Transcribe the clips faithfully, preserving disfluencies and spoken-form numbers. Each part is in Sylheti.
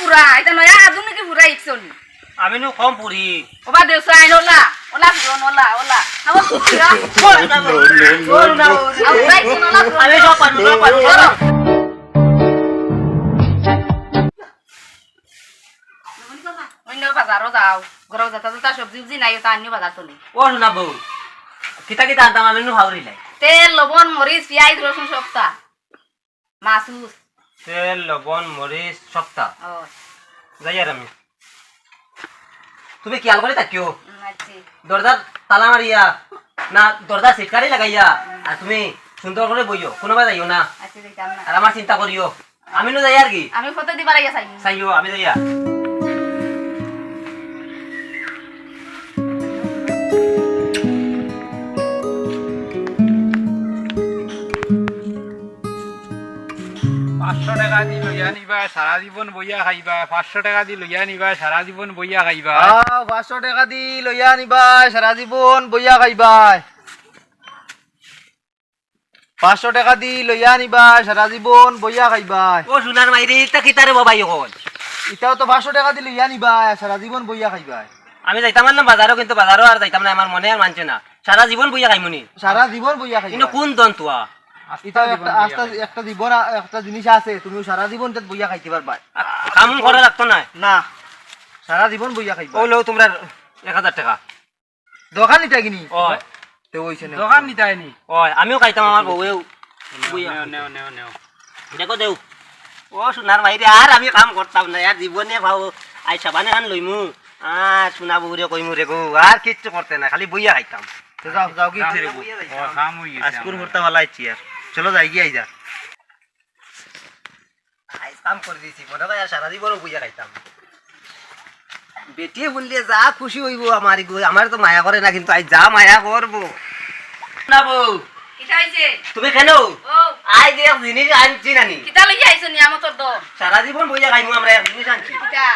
পুরা, ইটা নয়া আধুনিক পুরা ইকছনি। আমি নু কম পুরি। ওবা দেও সাইন ওলা, ওলা পুরন ওলা, ওলা। আমার পুরা। বল না, বল। বল না, বল। আর পুরা ইকছনি ওলা পুরন। আমি সব পারমু, সব পারমু, সব পারমু। অন্য বাজারও যাও, ঘরো যাতা যাতা সবজি উবজি নাই, ওটা আনিও বাজার তো নেই। ও সোনা বউ, কিতা কিতা আনতাম আমি নু হাউরি লাই। তেল, লবণ, মরিচ, পিয়াজ, রসুন সবতা। মাছ উস। তেল, লবণ, মরিচ, সবতা। ও। যাই আর আমি। তুমি খেয়াল করি থাকিও। উম, আচ্ছা। দরজার তালা মারিয়া, না দরজা সিটকারি লাগাইয়া, আর তুমি সুন্দর করি বইও, কোনোবায় যাইও না। আচ্ছা, যাইতাম না। আর আমার চিন্তা করিও। আমি নু যাই আর কি। আমি ফটো দিবার আগে চাই। চাইও, আমি যাইয়া। পাঁচশো টেকা দি লইয়া নিবায়, সারা জীবন বইয়া খাইবায়। পাঁচশো টেকা দি লইয়া নিবায়, সারা জীবন বইয়া খাইবায়। আহ, পাঁচশো টেকা দি লইয়া নিবায়, সারা জীবন বইয়া খাইবায়। পাঁচশো টেকা দি লইয়া নিবায়, সারা জীবন বইয়া খাইবায়। ও সোনার মাইরে, ইতা কিতারে বাবাই অখন? ইতাও তো পাঁচশো টেকা দি লইয়া নিবায়, সারা জীবন বইয়া খাইবায়। আমি যাইতাম আনলাম বাজারো, কিন্তু বাজারো আর যাইতাম না, আমার মনে আর মানছে না। সারা জীবন বইয়া খাইমুনি। সারা জীবন বইয়া খাইবায়। কিন্তু কোন দন তুয়া? ইতাও একটা, আস্তা একটা জীবন, আ-, একটা জিনিস আছে, তুমি সারা জীবন তাত বইয়া খাইতে পারবায়। কাম করা লাগতো না। না, সারা জীবন বইয়া খাইবায়। ও লও তোমরা এক হাজার টেকা। দোকান নিতায় কিনি? ওই। তে অইছে না। দোকান নিতায় নি? ওই, আমিও খাইতাম, আমার বউয়েও। নেও, নেও, নেও, নেও। দেখো দেও। ও সোনার মাইরে, আর আমি কাম করতাম না, আর জীবনে পাও, আই সাবান এখান লইমু। আর সোনা বউরে কইমু রে গো, আর কিচ্ছু করতে না, খালি বইয়া খাইতাম। তো যাও, যাও কি? ও, কাম অই গেছে আজকুর আমার। হুরতা ভালা আইছি আর। চলো যাই গিয়া আইজা। আইজ কাম করি দিছি, মনে অয় আর সারা জীবনও বইয়া খাইতাম। বেটিয়ে হুনলে যা খুশি অইবো আমার গো, আমারে তো মায়া করে না, কিন্তু আইজ যা মায়া করবো। না বউ, কিতা অইছে? তুমি কেনে? ও। আইজ এক জিনিস আনছি নানি। কিতা লইয়া আইছো নিয়ামতর দন? সারা জীবন বইয়া খাইমু আমরা, এক জিনিস আনছি। কিতা?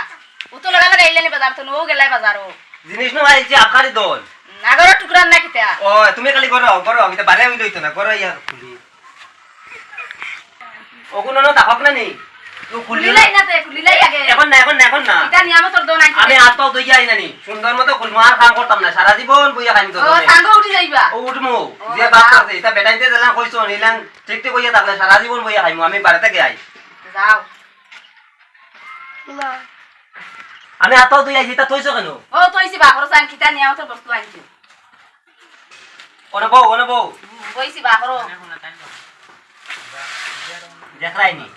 ও তো লাগা লাগা আইলে নি বাজার তো, ও গেলায় বাজারো। জিনিস নু আইছি আবকারি দন। নাগরর টুকরা না কিতা? ও, তুমি খালি করো, করো, আমি তো বারে আমি লইতো না, করো ইয়া খুলি। ওগুন নু থাকক না নি? ও খুলি খুলিলাই না তে, খুলিলাই আগে। এখন না, এখন না, এখন না। ইটা নিয়ামতর দন আনছি। আমি হাত পাও ধইয়া আই না নি? সুন্দর মতো খুলমু, আর কাম করতাম না। সারা জীবন বইয়া খাইমু তো ও, দনে। সাঙ্গ উঠি যাইবা। ও, উঠমু। ও, যে বাপ যাও। করছে, ইটা বেটাইন্তে দিলাম কইছো, নিলাম, ঠিক ঠিক বইয়া থাকলে সারা জীবন বইয়া খাইমু। আমি বাড়ি থাকি আই। যাও। আমি হাত পাও ধইয়া আইছি, ইটা থইছো কেনে? ও, থইছি বা, খরচ আন কিতা নিয়ামতর বস্তু আনছি। অনো বউ, অনো বউ। বইছি বা, করো। দেখরায়নি।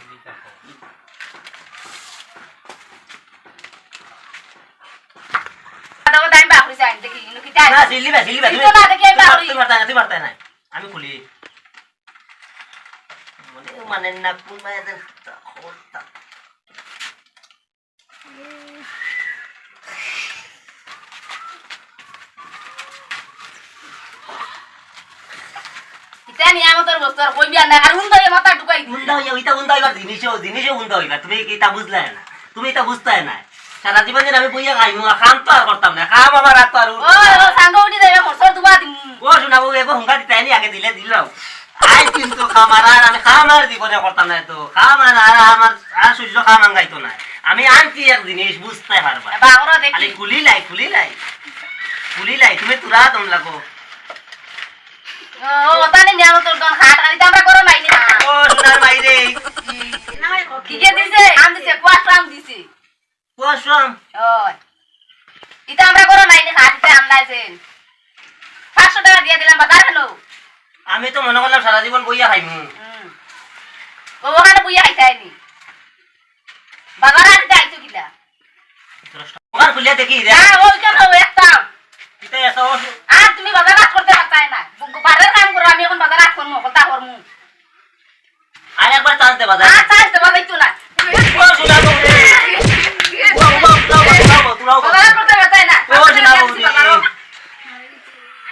দাও, দাও, আমি বাহরি যাই, দেখি, ইনো কিতা না, আছে? সিলিবা, সিলিবা, তুমি তুমি তো না দেখি আমি তুমি বাহরি। তুমি পারতায় না, তুমি পারতায় না। আমি খুলি। মনে মানে না, কোন মায়া দেন, খবরটা। ইতা নিয়ামতর বস্তু আর কইবি আর না, আর উন্দা অইয়া মাথা ঢুকাই দিবি। উন্দা অইয়া, ইতা উন্দা অইবার জিনিসও, জিনিসও উন্দা অইবার। তুমি কি ইতা বুঝলায় না? তুমি ইতা বুঝতায় না। সারা জীবন যেন আমি বইয়া খাইমু, আর কাম তো আর করতাম না। কাম আমার আর তো আর ও, উঠতো না। ও, সাঙ্গ উঠি যাইবে, মোর সর দুবা দিমু। ও, শোনা বউ, এগো হুঙ্গা দিতায় নি আগে দিলে দিলাও। আই কিন্তু কাম আর, আর আমি কাম আর জীবনে করতাম না তো। কাম আর, আর আমার আর সহ্য কাম আঙ্গাইতো না। আমি আনছি এক জিনিস বুঝতে পারবা। বাবা, ওরা দেখি। খালি খুলি লাই, খুলি লাই। খুলি লাই, তুমি তুরা দম লাগো। ও, ও, তাহলে নিয়ামতর দন খাট, খালি তো আমরা গরম আইনি না। ও, সোনার মাইরে। কি কে দিছে? আম দিছে, কুয়াশা আম দিছে। কুয়াশা আম? ওই। ইতা আমরা গরম আইনি খাট, ইতা আমরা আছেন। পাঁচশো টেকা দিয়া দিলাম, বাজার কেনে? আমি তো মনে করলাম সারা জীবন বইয়া খাইমু। হুম। ও, ওখানে বইয়া খাইতে আইনি। বাজার আর ইতা আইতো কিলা? দোকান খুলিয়া দেখি রে। না, ওই কেন, ও একটা। কিতা এত? আর তুমি বাজার হাট করতে পারতায় না। বাজার কাম করো, আমি এখন বাজার হাট করমু, কথা করমু। আর একবার চান্স দেবা, যা। আর চান্স দেবা যাইতো না। ও, সোনা বউ রে। ও, ও, ও, ও, ও, ও, ও। বাজার করতে পারতায় না। ও, সোনা বউ রে।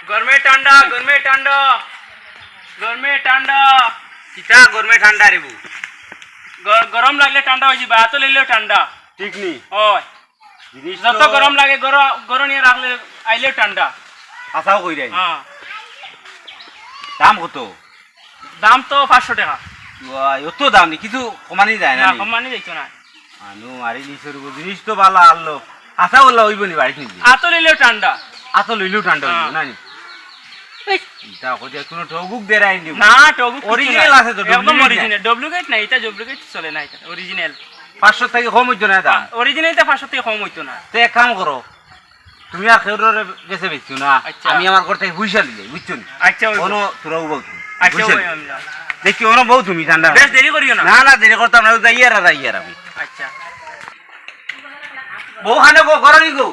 গরমে ঠান্ডা, গরমে ঠান্ডা, গরমে ঠান্ডা। কিতা গরমে ঠান্ডা রে বউ? গ-, গরম লাগলে ঠান্ডা অই যাইবা, আতো লইলেও ঠান্ডা। ঠিক নি? ওই। জিনিস যত তো গরম লাগে, গর-, গরম নিয়া রাখলে আইলেও ঠান্ডা। হাছাউ কইরায় নি? হ্যাঁ। দাম কত? দাম তো পাঁচশো টেকা। ওয়া, অত দাম নি, কিছু কমানি যায় না না, নি? কমানি যাইতো না। মানু মারি দিছে রে, জিনিস তো ভালা আনলো। আচ্ছা, বললা অইবো নি বাড়িত নিলে? আতো লইলেও ঠান্ডা। আতো লইলেও ঠান্ডা অইবো, হ্যাঁ। না নি? এই। ইটা কইতে কোনো ঠগুক দেরাই নি। না, ঠগুক কিছু original নাই। আছে তো, একদম duplicate না। Original, duplicate না, ইটা duplicate চলে না, ইটা original। পাঁচশো থাকি কম অইতো না ইটা? Original ইটা পাঁচশো থাকি কম অইতো না। তো এক কাম করো, তুমি আর কেউর গেছে বেচছো না, আচ্ছা। আমি আমার ঘর থাকি পয়সা লই যাই, বুঝছো নি? আচ্ছা, অইবো। অনো তোরা বউ তুমি, আচ্ছা, বুঝছো নি? অইবো, আমি যাই। দেখি, অনো বউ তুমি ঠান্ডা। বেশ দেরি করিও না। না, না, দেরি করতাম না, যাইয়ার আর আইয়ার আমি। আচ্ছা। বউ খানে গো, ঘরো নি গো?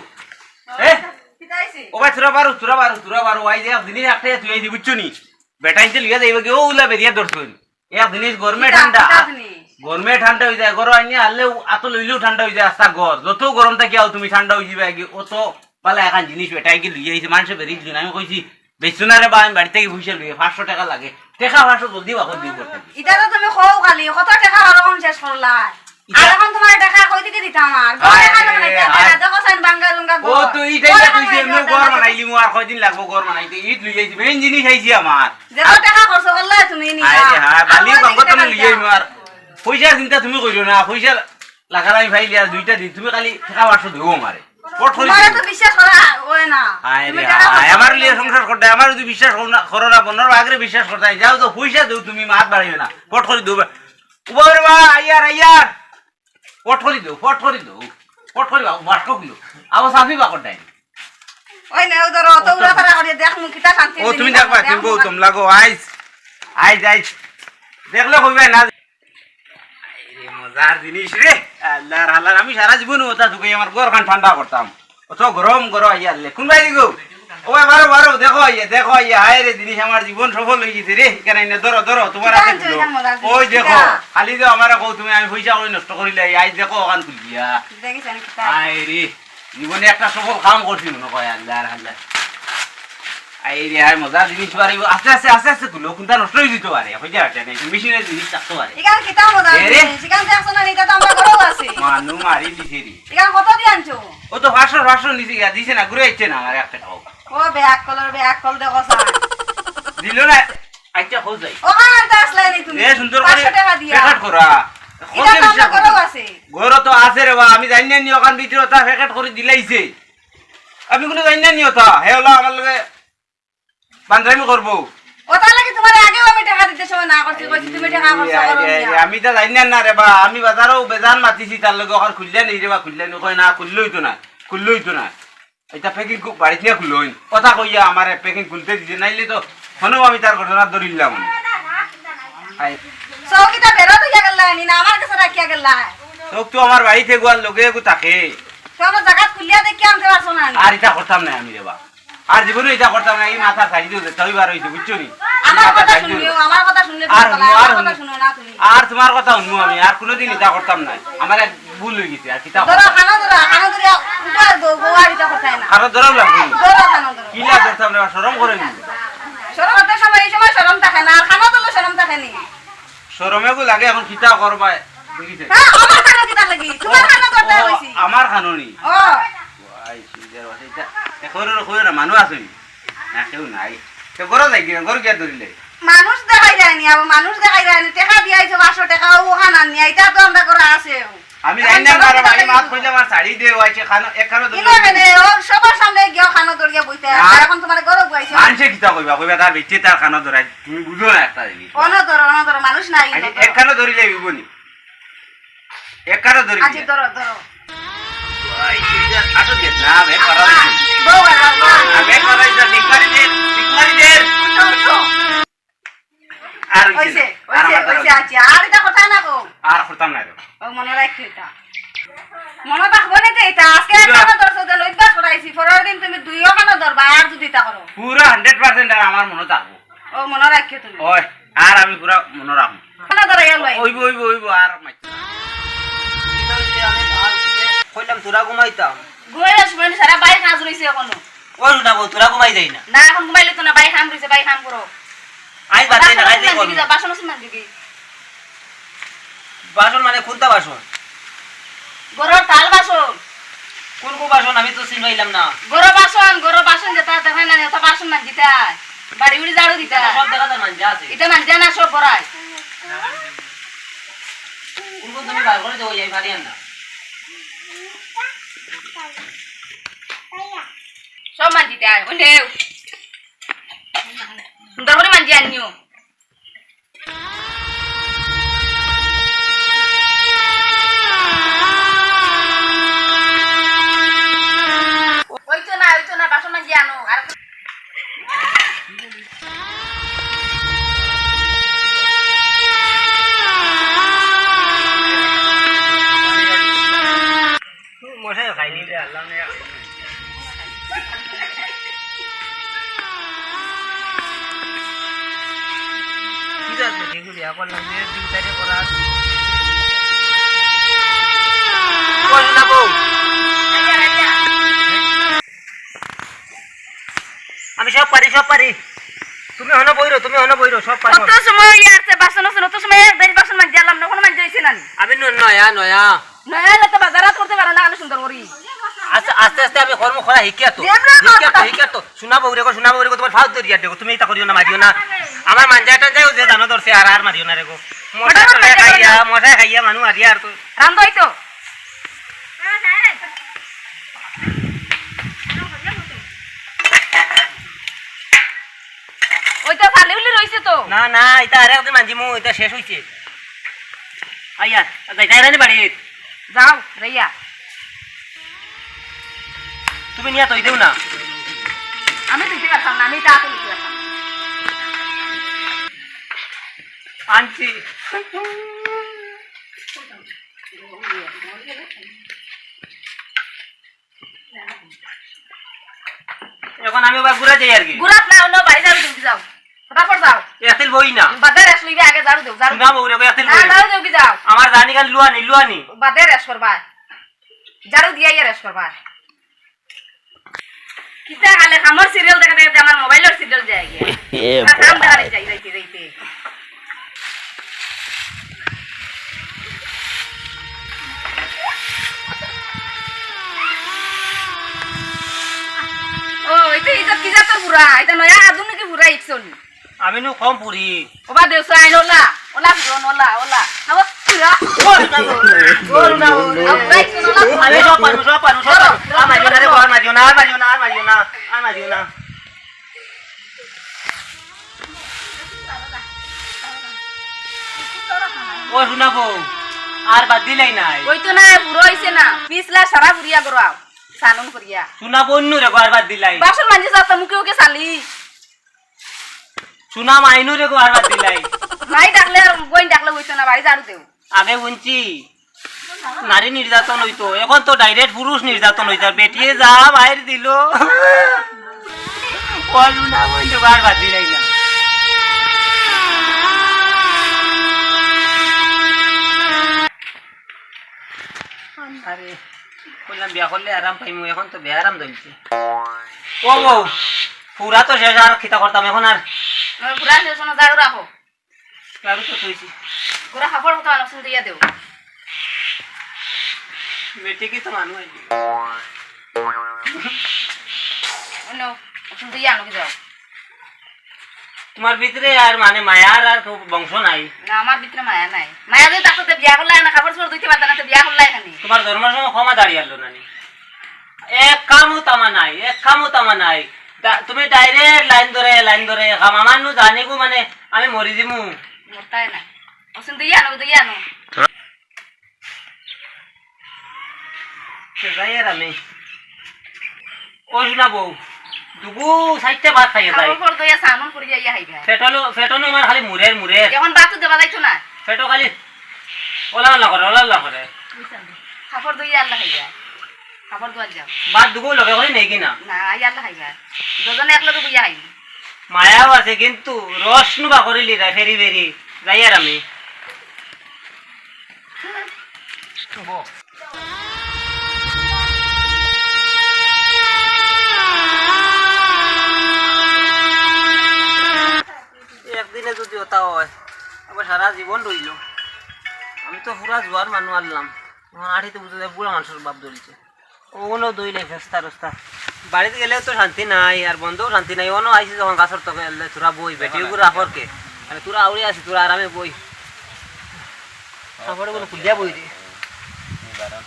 এ? কিতা অইছে? ও ভাই, তোরা বারো, তোরা বারো, তোরা বারো, আই যে এক জিনিস একটাই তুই আইছি, বুঝছো নি? বেটাইন্তে লইয়া যাইবা কি, ও উলা বেরিয়া ধরছো নি? এক জিনিস গরমে কিতা, ঠান্ডা। কিতা জিনিস? গরমে ঠান্ডা অই যায়, গরম আইনি আনলে আতো লইলেও ঠান্ডা অই যায়, আস্তা ঘর। যত গরম থাকি আও তুমি ঠান্ডা অই যাবে আগে, অত ভালা এখান জিনিস বেটাই কি লইয়া আইছে, মানষে বেরিয়ে দিল। আমি কইছি, "বেচছো না রে বা, আমি বাড়ি থাকি পয়সা লইয়া, পাঁচশো টেকা লাগে।" টেকা পাঁচশো জলদি বাকর দিও করতে। ইটা তো তুমি কও খালি, কত টেকা ওরকম শেষ করলা? ইটা আর এখন তোমার টেকা কই থাকি দিতাম আর? ঘর আরে, এখানে বানাইতে হবে না, আরে। দেখো সাইন বাঙ্গা লুঙ্গা ও ঘর। তো ইটাই ঘর তো কইছি, এখানে এমনি বানাইতে ঘর হবে। বানাইলিমু, আর কয়দিন লাগবো ঘর বানাইতে? ইট লইয়া আইছি, মেইন জিনিস আইছি আমার। যেত টেকা খরচ করলা তুমি নি আরে না। হ্যাঁ, আর বালিও কয়দিন বাঙ্গো টেকা তুমি লইয়া দিতাম? আইমু আর। পয়সা চিন্তা তুমি করিও না, পয়সা লাগাল আমি পাইলে আর দুইটা দিন, তুমি খালি টেকা পাঁচশো দেও আমারে। পট করি তোমারে দিও। তো বিশ্বাস করা অয় না। আয় তুমি রে টেকা আয়, খরচ আমার করলা লিয়ে না। সংসার করতে, আমার যদি বিশ্বাস করো না, করো না, বনর আগরে বিশ্বাস করতে, যাও তো পয়সা দেও তুমি, মাত বাড়াইও না। পট করি দেও। উবা রে বা, আইয়ার, আইয়ার। পট করি দেও, পট করি দেও। পট করি বাবু, বাস করিও। আবো সাফি বাকর ডাইন। ওই নে, ও ধরো, অত উড়াতাড়া করিয়া দেখ, মুখিতা শান্তি ও, জিনিস তুমি দেখবা, দেখো, তুমি দেখ গৌতম মুখ। লাগো, আইজ, আইজ, আইজ। দেখলে কইবায় না। আরে মজার জিনিস রে। আল্লাহর হালার, আমি সারা জীবন ওটা ঢুকে আমার ঘরখান ঠান্ডা করতাম। অত গরম গরম আইয়া আনলে। কোন ভাই গো? ও ভাই, বারো, বারো, দেখো আইয়া, দেখো আইয়া। হায় রে, জিনিস আমার জীবন সফল অই গেছে রে। এখানে এনে ধরো, ধরো, তোমার কিতা হাতে আনছো তুলো। এখান মজার জিনিস? ওই দেখো, কিতা? খালি তো আমারে কও তুমি, আমি পয়সা কই নষ্ট করিলাই। আইজ দেখো ওখান খুলিয়া। দেখিস আমি কিতা? হায় রে, জীবনে একটা সফল কাম করছি মনে হয়, আল্লাহর হাল্লা। আই রে, আই মজার জিনিস বাড়িব। আস্তে আস্তে, আস্তে আস্তে তুলো, কোনটা নষ্ট হয়ে যেতে পারে, হয়ে যায় না, মেশিনের জিনিস থাকতে পারে। এখানে কিতা মজার এ রে। জিনিস? এখানে দেখছো না, এটা তো আমরা ঘরেও আছে। মানু মারি দিছে রে। এখানে কত দিয়ে আনছো? ও তো পাঁচশো, পাঁচশো নিচে গিয়া দিছে না, ঘুরে আইছে না আমার একটা টাকাও। ও ব্যাক কলর, ব্যাক কল দেখো স্যার। দিল না, আচ্ছা, খোঁজ যাই। ও আর দাস লাইনি তুমি। এ সুন্দর করে পাঁচশো টাকা দিয়া। প্যাকেট করা। এটা খোঁজে তো বিশ্বাস আমরা ঘরেও করো। আছে। ঘরও তো আছে রে বা, আমি জানি না নি ওখান ভিতরে ওটা প্যাকেট করে দিলাইছে। আমি কোনো জানি না নি ওটা, হে ওলা আমার লগে বান্দরামি করবো। ওটার লাগি তোমার আগেও আমি টাকা দিতে সময় না করছি, কইছি তুমি টাকা খরচ আরে, করো আরে, না। আরে, আমি তো জানি না, না রে বা, আমি বাজারও বেজান মাতিছি তার লগে, ওখান খুললে নেই রে বা, খুললে নেই, কয় না, খুললেই তো না, খুললেই তো না। এটা প্যাকিং কু-, বাড়িত নিয়া খুলইন। কথা কইয়া আমারে প্যাকিং খুলতে দিছে, নাইলে তো হনেও আমি তার ঘটনা ধরিলাম। হায়। সব কিতা বেরো তো গেল না, নি না আমার কাছে রাখিয়া গেল না। তোক তো আমার বাড়িতে গুয়ার লগে গু থাকে। তো আমার জায়গা খুলিয়া দেখি আনতে পারছো না। আর এটা করতাম না আমি রে বা। আর জীবনে এটা করতাম না, এই মাথা সাইড দিয়ে যেতে হইবার হইছে, বুঝছো নি? আমার মাথা কথা সাইড দিয়ে শুনিও, আমার কথা শুনলে আর তুমি বলা, হুনো, আর আমার কথা হুনো। শুনো না তুমি। আর তোমার কথা শুনবো আমি, আর কোনোদিন এটা করতাম না। আমার এক ভুল হয়ে গেছে, আর কিতা ধরো, করতাম? খানো ধরো, খানো ধরিয়া উঠার বউ, বউ আর এটা করতে না। খানো ধরাও লাগবে। ধরো, খানো ধরো। কিলা করতাম না, শরম করে নি। শরম করতে সময়, এই সময় শরম থাকে না, আর খানো ধরলে শরম থাকে নি। শরমে গো লাগে, এখন কিতা করবা, দেখি যাই। হ্যাঁ, আমার খানো কিতা লাগি? তোমার খানো ধরতে ও, হইছি। আমার খানো নি। ও। ওই, সুন্দর বাসে, এটা, এখন আর কইও না, মানুষ আছে নি? না, কেউ নাই। তো ঘরো যাই গিয়া, ঘরো গিয়া ধরিলে। মানুষ দেখাই যায়নি, আবার মানুষ দেখাই যায়নি। টাকা দিয়া আইছো পাঁচশো টাকা, ও ওখান আর নিয়া, এটা তো আমরা ঘরে আছে। আমি জানি না, আমার ভাই মাত কইলে আমার শাড়ি দে, ওই যে খানো, একখানো ধরে কিনো কেনে? ও সবার সামনে গিয়া খানো ধরিয়া বইতে না। আর এখন তোমার ঘরো বইছে। মানষে কিতা কইবা? কইবা তার বেটিয়ে তার খানো ধরাই, তুমি বুঝো না একটা জিনিস। অনো ধরো, অনো ধরো, মানুষ নাই, আরে, অনো ধরো। একখানো ধরিলে হইব নি? একখানো ধরি আচ্ছা, দিয়া। ধরো, ধরো। ওই, এই যে আটো দে, না, ব্যাগ করা হইছে। বউ আর বাবা। না, ব্যাগ করা হইছে, ঠিক মারি দে, ঠিক মারি দে। উঠো, উঠো। আর হইছে হইছে, না। আর হইছে, আমার দ্বারা হইছে, হইছে না। আচ্ছা, আর এটা কথা না গো। আর করতাম না রে। ও মনে রাখি এটা। মনে রাখবো না তো এটা। আজকে বুঝা। একটা আমার দর্শক দল অভ্যাস করাইছি। পরের দিন তুমি দুইও খানো ধরবা, আর যদি তা করো। পুরা হান্ড্রেড পার্সেন্ট আর আমার মনে থাকবো। ও মনে রাখিও তুমি। ওই, আর আমি পুরা মনে রাখবো। খানো ধরাইয়া লই। ওইব, ওইব, ওইব, আর মাইক। কইলাম তোরা ঘুমাইতাম। ঘুমাইবার সময় নি, সারা বাড়ি কাজ রইছে এখনো। ওই না বউ, তোরা ঘুমাই যাই না। না, এখন ঘুমাইলে তো না, বাড়ি কাম রইছে, বাড়ি কাম করো। আই বাদ দে না, আই বাসন মাঞ্জি কি? বাসন আছে মাঞ্জি কি? বাসন মানে কোনটা বাসন? ঘরর থাল বাসন। কোন কোন বাসন? আমি তো চিনবাইলাম না। ঘরর বাসন, ঘরর বাসন যেটা দেখা না, ওটা বাসন মাঞ্জিতা। বাড়ি উড়ি ঝাড়ু দিতা। এটা সব দেখা যায় মাঞ্জা আছে। এটা মাঞ্জা না, সব বড়াই। কোন কোন তুমি বার করে দেবো, এই বাড়ি আর না। সব মানজিতে আয়, ওই নেও। সুন্দর করে মানজি আনিও। ওই তো না, ওই তো না, বাসন মানজি আনো। আর মশাই খাইনি রে, আল্লাহ নে। কি জাত বেটি গো, বিয়া করলাম যে দুই তারিখ করার। বল না বউ। আমি সব পারি, সব পারি। তুমি হনো বইরো, তুমি হনো বইরো, সব পারি। কত সময় ইয়ার সে বাসন আছে, অত সময় এক দেশ বাসন মানজি আনলাম না, কোনো মানজি হইছে না নি? আমি ন-, নয়া, নয়া। নয়া হলে তো বাজার হাট করতে পারো না, আমি সুন্দর করি। আস্তে, আস্তে, আস্তে আমি কর্ম করা হিকিয়া তো। দেবরা হিকিয়া তো, কথা। হিকিয়া তো। শোনা বউ রে গো, শোনা বউ রে গো, তোমার ফাউত ধরিয়া দেখো, তুমি এটা করিও না, মারিও না। আমার মানজা টানজাও যে জানো ধরছে, আর, আর মারিও না রে গো। মশা ওটা তো খাইয়া, মশা খাইয়া মানু মারিয়া আর তো। রান্ধই তো। ওই তো খালি উলি রইছে তো। না, না, এটা আরেক দিন মানজিমু, এটা শেষ হইছে। আইয়া, যাইতায় রানি বাড়িত। যাও, যাইয়া। তুমি নিয়া তৈ দেও না। আমি ধুইতে পারতাম না, আমি তা তো ধুইতে পারতাম না। আনছি। এখন আমি আবার ঘুরা যাই আর কি। ঘুরাত না, অন্য বাড়ি ঝাড়ু দেও, যাও। ফটাফট যাও। এতিল বই না। বাদে রেস্ট লইবে, আগে ঝাড়ু দেও, ঝাড়ু না, দেও। বউ রে, এতিল না, বই। ঝাড়ু দেও কি যাও। আমার জানি গান লুয়ানি, লুয়ানি। বাদে রেস্ট করবা। ঝাড়ু দিয়া ইয়া রেস্ট করবা। কিতা খালি কামর সিরিয়াল দেখা দেখা আমার মোবাইলর সিরিয়াল যায় গিয়া। এ না, কাম দেখা বাবা। যাই যাইতে যাইতে। ও, এটা, এটা কি জাতর বুড়া? এটা নয়া আধুনিক বুড়া ইকসনি। আমি নু কম পুরি। ওবা দেউসা আইন ওলা, ওলা বুড়ো ওলা, ওলা। না, ও, ওলা। OLA, OLA, OLA. আব্বা ইকসন ওলা। আমি সব পারমু, সব পারমু, সব পারমু। আর মারিও না রে, আর মারিও না, আর মারিও না, আর মারিও না, আর মারিও না। ও শোনা বউ, আর বাদ দিলাই নাই। ওই তো না, বুড়ো হইছে না। পিছলা সারা বুড়িয়া গরো আও, সানুন করিয়া। শোনা বউ, অন্য রে গো, আর বাদ দিলাই। বাসন মানজি যাতা মুখে মুখে চালি। শোনা মাইনু রে গো, আর বাদ দিলাই। ভাই ডাকলে আর বইন ডাকলে হইতো না, ভাই ঝাড়ু দেও। আগে শুনছি নারী নির্যাতন হইতো, এখন তো ডাইরেক্ট পুরুষ নির্যাতন হইতো। আর বেটিয়ে যা বাইর দিল, ও শোনা বইন তো আর বাদ দিলাই না। আরে, কইলাম বিয়া করলে আরাম পাইমু, এখন তো বেআরাম ধরছে। ও বউ, পুরা তো শেষ, আর কিতা করতাম এখন আর? আমার পুরা শেষ, না, ঝাড়ু রাখো। ঝাড়ু তো থইছি। পুরা কাপড় মতো আনো, সুন্দর ইয়া দেও। বেটি কি তো মানু আইবি? অন্য, সুন্দর ইয়া আনো কি যাও। তোমার ভিতরে আর মানে মায়ার আর কেউ বংশ নাই? না, আমার ভিতরে মায়া নাই। মায়া যদি থাকতো, তে বিয়া করলাই না, কাপড় চোপড় ধুইতে পারতাম না, তে বিয়া করলাই না নি। তোমার জন্মর সময় ক্ষমা দাঁড়িয়ে আনলো না নি? এক কামও তামা নাই, এক কামও তামা নাই। দা-, তুমি ডাইরেক্ট লাইন ধরে, লাইন ধরে, কাম আমার নু জানি গো, মানে আমি মরি দিমু। মরতাই না। অসুন দুই আনো, দুই আনো। তো যাই আর আমি। ও শোনা বউ, দুগু চাইরটা ভাত খাইয়া যাই। কাপড় পর দইয়া সামন করি যাইয়া খাইবা। পেটলো, পেটলো আমার খালি মুরের, মুরের। এখন ভাত তো দেবা যাইতো না। পেটো খালি ওলা ওলা করে, ওলা ওলা করে। বুঝলাম। কাপড় দইয়া আল্লাহ খাইবা। কাপড় দোয়ার যাও। ভাত দুগু লগে করে নেই কি না? না, আই আল্লাহ খাইবা। দুজনে এক লগে বইয়া খাইবি। মায়াও আছে কিন্তু রস নুবা করিলি রে, ফেরি ফেরি। যাই আর আমি। একদিনে যদি ওটা হয়, আবার সারা জীবন রইল। আমি তো পুরা জোয়ার মানু আনলাম, এখন আঠিতে বুঝে যায় বুড়া মানুষের বাপ ধরেছে। ওগুলো দইলে ফেস্তা রস্তা। বাড়িতে গেলেও তো শান্তি নাই, আর বন্ধও শান্তি নাই। অনো আইছি যখন গাছর তকে, এলে তোরা বই, বেটি ওগুলো আফরকে। মানে তোরা আউরি আছি, তোরা আরামে বই। আফর ওগুলো খুলিয়া বই রে। নিবারণ।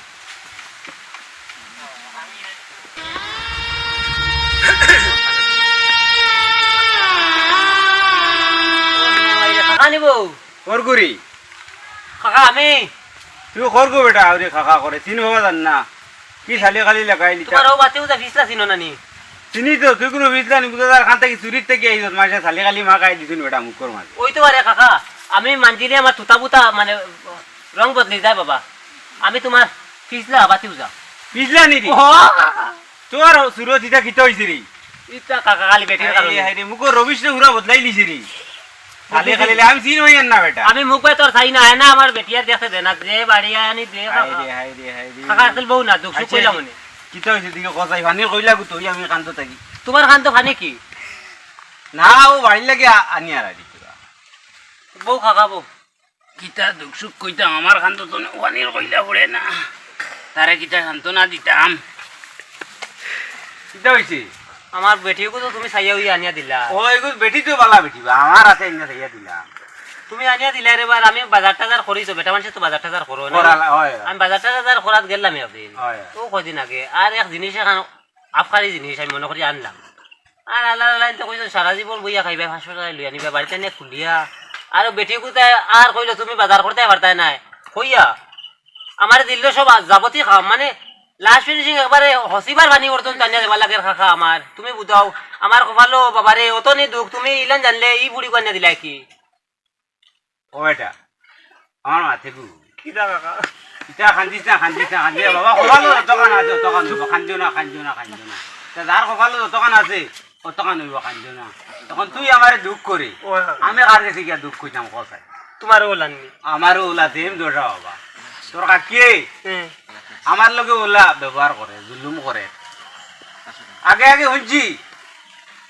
নিবো। খরগুরি। কাকা, আমি। তুই খরগু বেটা, আউরে কাকা করে। চিন বাবা জান না। কি খালি খালি লাগাইলি তা? তোমার ও বাতিউজা ফিছলা চিনো না নি? চিনি তো, তুই কুনু ফিছলা নি, বুঝা যার খান থাকি চুরির থাকি আইছত, মাঝে খালি খালি মা খাই দিছুন বেটা মুখর মাঝে। ওই তো আরে কাকা, আমি মানজিলে আমার তুতা বুতা মানে রং বদলি যায় বাবা। আমি তোমার ফিছলা বাতিউজা। ফিছলা নি রে? ও কাকা। তোর সুরত ইটা কিতা হইছে রে? ইটা কাকা খালি বেটির হায় রে, কারণে। হায় রে, মুখর রবিশ রে পুরা বদলাই লিছে রে। খালি খালি আমি চিন হইয়ার না বেটা। আমি মুখ বাই তোর চাই না, আয় না আমার বেটিয়ার দেখতে দে না, যে বাড়ি আনি দে হায় কাকা। রে, হায় রে, হায় রে। কাকা আসল বউ না, দুখ সুখ আচ্ছা, কইলাম মনে। কিতা হইছে দিকে কসাই পানির কইলা গু তুই আমি কান্দো থাকি। তোমার কান্দো পানি কি? না, ও বাড়ির লাগি আ-, আনি আর আনি তোরা। বউ কাকা বউ। কিতা দুখ সুখ কইতাম, আমার কান্দো তো পানির কইলা পড়ে না। তারে কিতা সান্ত্বনা দিতাম। কিতা হইছে? আমার বেটিগু তো তুমি চাইয়া উইয়া আনিয়া দিলা। ও, এগু বেটি তো বালা বেটি বা, আমার হাতে আনিয়া চাইয়া দিলা। তুমি আনিয়া দিলা রে বার, আমি বাজার টাজার করি তো, বেটা মানুষে তো বাজার টাজার করো না। করা লা-, হয়, হয়। আমি বাজার টাজার করাত গেলাম একদিন। হয়, হয়। ও কদিন আগে, আর এক জিনিস এখন আবকারি জিনিস আমি মনে করি আনলাম। আর আল্লাহ আল্লাহ তো কইছো সারা জীবন বইয়া খাইবা, পাঁচশো টাকা লইয়া নিবা, বাড়িতে নিয়ে খুলিয়া। আর বেটি কোথায় আর কইলো তুমি বাজার করতে পারতায় নায়। কইয়া আমারে দিল সব আজ যাবতীয় কাম, মানে লাস্ট ফিনিশিং একবারে হসিবার পানি পর্যন্ত আনিয়া দেবার লাগে কাকা আমার। তুমি বুঝাও, আমার কপালো বাবারে অত নি দুখ, তুমি ইলান জানলে ই বুড়ি কন্যা দিলাই কি? ও বেটা, আমার মাতে গু। কিতা কাকা? ইতা কান্দিস না, কান্দিস না, কান্দিস না। বাবা, কপালো যতখান আছে, অতখান হইব। কান্দিও না, কান্দিও না, কান্দিও না। তা যার কপালো যতখান আছে, অতখান হইব, কান্দিও না। তখন তুই আমারে দুখ করে, ও কাকা। আমি কার গেছে গিয়া দুখ কইতাম, কও চাই? তোমারও ওলাননি। আমারও ওলাতে এম দোষা বাবা। তোর কাকিয়ে হুম। আমার লগে ওলা ব্যবহার করে, জুলুম করে। আগে আগে শুনছি,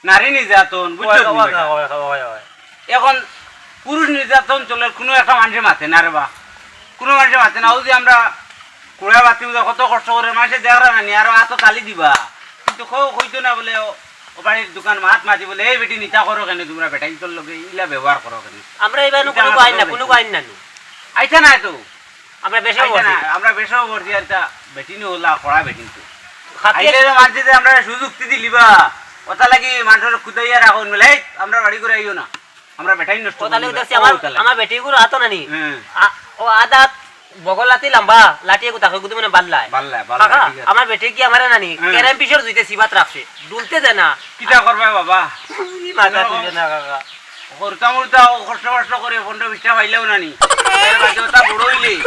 নারী নির্যাতন, বুঝছো হয়, তুমি হয়, বেটা? হয়, হয়, হয়। এখন পুরুষ নির্যাতন চলে, কোনো একটা মানুষে মাতে না রে বা, কোনো মানুষে মাতে না। ওই যে আমরা কুড়া বাতি উদা কত কষ্ট করে মানুষে দেখরা নানি, আরো আতো তালি দিবা, কিন্তু কেউ কইতো না বলে, ও, ও বাড়ির দোকান মাত মাতি বলে, "এই বেটি নিতা করো কেন তোমরা বেটাইন্তর লগে ইলা ব্যবহার করো কেন?" আমরা এবার ইটা কোনো আমার আইন না, ভালো কোনো লাগছে। আইন না নি। আইতা না তো। আমরা বেশাও আইতা না, বলছি। আমরা বেশাও বলছি, আর তা বেটি নি ওলা করা বেটি তো। খাতিয়ে আইলে রে মাঝে যে আমরা সুযোগ দিতে লিবা, ওটা লাগি মানুষের খুদাইয়া রাখুন বলে, "এই, আমরা বাড়ি করে আইও না, আমরা বেটাই নষ্ট ও, তাহলে করি না।" দেখছি ও, আমার, তাহলে। আমার বেটি গুলো আতো নানি। হ্যাঁ। আ-, ও আদা বগলাতি লম্বা, লাঠি এগু তাকে গুদু মানে বাল্লায়। বাল্লায়, বাল্লায়, কাকা, ঠিক আছে। আমার বেটি কি আমারে নানি, হ্যাঁ। ক্যারাম পিসর জুইতে সিবাত রাখছে, ডুলতে দেয় না। কিতা করবে বাবা? ই মাথা তুলে না, কাকা। হরতা মরতা ও কষ্ট কষ্ট করে পনেরো বিশটা পাইলেও না নি। এর বাদে ওটা বড় হইলে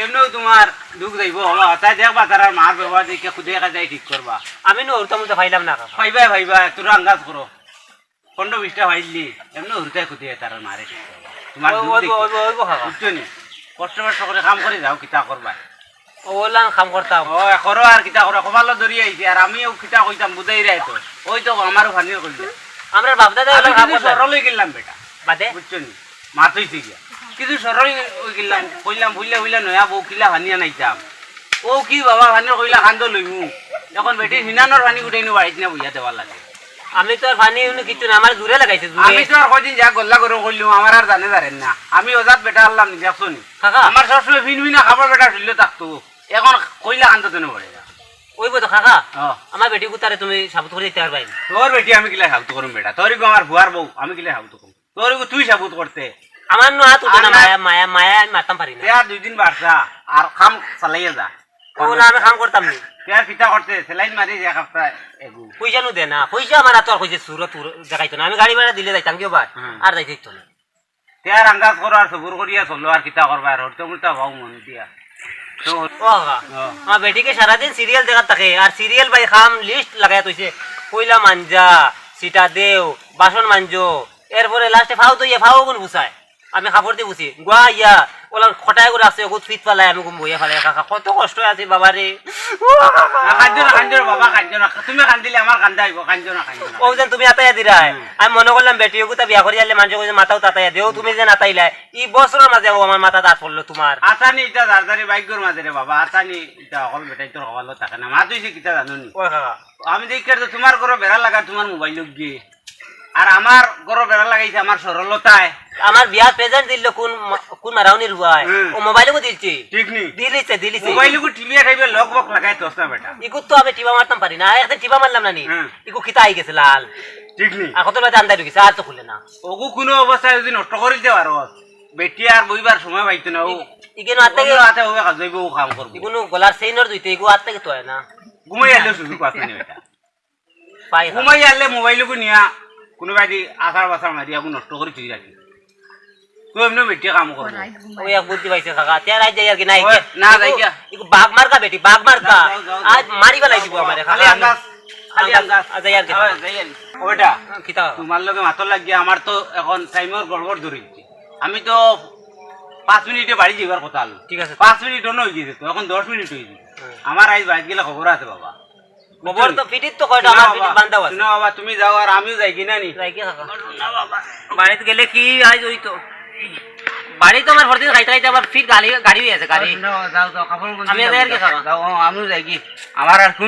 এমনিও তোমার দুখ যাইব বাবা। তাই দেখবা তার আর মার ব্যবহার দেখে খুদে একা যাই ঠিক করবা। আমি নু হরতা মরতা পাইলাম না, কাকা। পাইবা, পাইবা, তোরা আন্দাজ করো। পনেরো বিশটা পাইলি, এমনি হরতায় খুদে তার আর মারে ঠিক করবা। তোমার ওই, দুখ ওই, দেখে। ওই, ওই, ওই, কাকা। বুঝছো নি? কষ্ট কষ্ট করে কাম করে যাও, কিতা করবা? ওলান কাম করতাম। ও, করো আর কিতা করো, কপালো ধরি আইছে, আর আমিও কিতা কইতাম, বুঝাই রে তো। ওই তো আমারও ফানি কইলে। আমরা বাপ দাদা আমি ওলান কাম কিন্তু করতাম। সরল হয়ে গেলাম বেটা। বাদে? বুঝছো নি? মাত হইছে গিয়া। কিন্তু সরল হয়ে গেলাম, কইলাম, বুঝলে, বুঝলে, নয়া বউ কিলা ফানি আনাইতাম। ও কি বাবা, ফানি কইলা কান্দো লইমু। এখন বেটি হিনানোর ফানি উঠাইনু বাড়িত না বইয়া দেওয়ার লাগে। আমি তো আর ফানি উনি কিচ্ছু না, আমার জুরে লাগাইছে, জুরে। আমি তো আর কদিন যা গল্লা গরম করলু, আমার আর জানে জানেন না। আমি ওজাত বেটা আনলাম নি, দেখছো নি? কাকা। আমার সবসময় ফিনফিনা খাবার বেটা শরীরে থাকতো। এখন কইলা কান্দো তেনে পড়ে না। ওই বই তো কাকা, ও। আমার বেটি গুতারে তুমি সাবুত করে দিতে পারবাই। তোর বেটি আমি কিলা সাবুত করুম বেটা? তোর ইগু আমার ফুয়ার বউ, আমি কিলা সাবুত করুম? তোর ইগু তুই সাবুত করতে। আমার নু হাত উঠে না, আর না- মায়া, মায়া, মায়া, আমি মারতাম পারি না। তে আর দুই দিন বাড়ছা, আর কাম চালাইয়া যা। ও না, আমি কাম করতাম নি। তে আর কিতা করতে, সেলাইন মারি এক হাপ্তা এগু। পয়সা নু দে না, পয়সা আমার হাতে আর কইছে সুরত উর-, দেখাইতো না। আমি গাড়ি ভাড়া দিলে যাইতাম কিও ভাই, হুম। আর যাইতে দিত না। তে আর আন্দাজ করো, আর সবুর করিয়া চলো, আর কিতা করবা, আর হরতে মুরতা ভাও মন দিয়া। তো ও কাকা, ও। আমার বেটিকে সারাদিন সিরিয়াল দেখার থাকে, আর সিরিয়াল ভাই খাম লিস্ট লাগাই থইছে। পয়লা মাঞ্জা, সিটা দেও, বাসন মাঞ্জো, এরপরে লাস্টে ফাও দইয়া ফাও গুন ফুসায়। আমি কাপড় দিয়ে ফুসি, গুয়া ইয়া, ওলা খটায় করে আছে, ওগুত ফিত ফালায়, আমি ঘুম বইয়া ফালাই, কাকা, কত কষ্ট আছে বাবা রে। ও কাকা। না, কান্দো না, কান্দো না, বাবা, কান্দো না। তুমি কান্দিলে আমার কান্দা আইব, কান্দো না, কান্দো না। ও যেন তুমি আতাইয়া দিরায়। হুম। আমি মনে করলাম বেটি ওগুতা বিয়া করি আনলে মানুষ কইছে মাথাও তাতাইয়া দেও, তুমি যে নাতাইলায়। ই বছরের মাঝে ও আমার মাথা দাঁত পড়লো তোমার। আতানি ইটা দারদারি ভাগ্যর মাঝে রে বাবা, আতানি ইটা অকল বেটাইন্তর কপালো থাকে না। মা তুই যে কিতা জানো নি? ও কাকা। আমি দেখি আর তো তোমার ঘরো বেড়া লাগা তোমার মোবাইল গিয়ে। আর আমার ঘরো বেড়া লাগাইছে আমার সরলতায়। আমার বিয়ার প্রেজেন্ট দিল কোন মা-, কোন মারাউনির হুয়ায়? হুম। ও মোবাইলগু দিলছি। ঠিক নি? দিলিছে, দিলিছে। মোবাইলগু টিভিয়া টাইপের লক বক লাগাই তোস না বেটা। ইগু তো আমি টিপা মারতাম পারি না। একদিন টিপা মারলাম না নি? হুম। ইগু কিতা আই গেছে লাল। ঠিক নি? আর কত বাজে আন্দাই গেছে, আর তো খুলে না। ওগু কোনো অবস্থায় যদি নষ্ট করে দিতে পারো, বেটি আর বইবার সময় পাইতো না। ও ইগেনো আত্তে অন্য হাতে হবে, কাজ হইব, ও কাম করবো। ইগুনো গলার চেইনর দুইটা, ইগু আত্তে তো হয় না। ঘুমাই আইলে শুধু পাঁচ মিনিট বেটা। পাই না। ঘুমাই আইলে মোবাইল গু নিয়া কোনো বাদি আছাড় বাছাড় মারি আগু নষ্ট করে তুই রাখি। তুই এমনি বেটি কাম করবো। ওই এক বুদ্ধি পাইছে কাকা। তে আর আজ যাই আর কি, নাই ওই, গিয়া। না, যাই গিয়া। ইগু বাঘ মার্কা বেটি, বাঘ মার্কা। যাও, যাও, যাও, আজ যাও। মারি ফেলাই দিব আমারে, খালি কাকা। আন্দাজ, খালি আন্দাজ। আন্দাজ। আ, যাই আর কি, খালি আন্দাজ। আ, যাই আর কি। ও বেটা, কিতা? তোমার লগে মাতর লাগিয়া আমার তো এখন টাইমর গড়বড় ধরে দিচ্ছে। আমি তো পাঁচ মিনিটে বাড়ি যাইবার কথা আলো। ঠিক আছে। পাঁচ মিনিট অন্য হয়ে গেছে তো, এখন দশ মিনিট হয়ে গেছে। হুম। আমার আজ বাড়িত গেলে খবর আছে বাবা। খবর তো ফিটিত তো কয়টা, শুনো আমার বাবা, ফিটিত বান্ধাও আছে। শুনো বাবা, তুমি যাও আর আমিও যাই কি না নি? যাই কি কাকা? না বাবা। বাড়িত গেলে কি আজ ওই তো। বাড়িত তো আমার ফরদিন খাইতে খাইতে আবার ফিট গাড়ি, গাড়ি হয়ে আছে, গাড়ি। শুনো, যাও, যাও, কাপড় বদলি আমি যাও, যাই আর কি যাও, কাকা? যাও, আমিও যাই কি? আমার আর কোন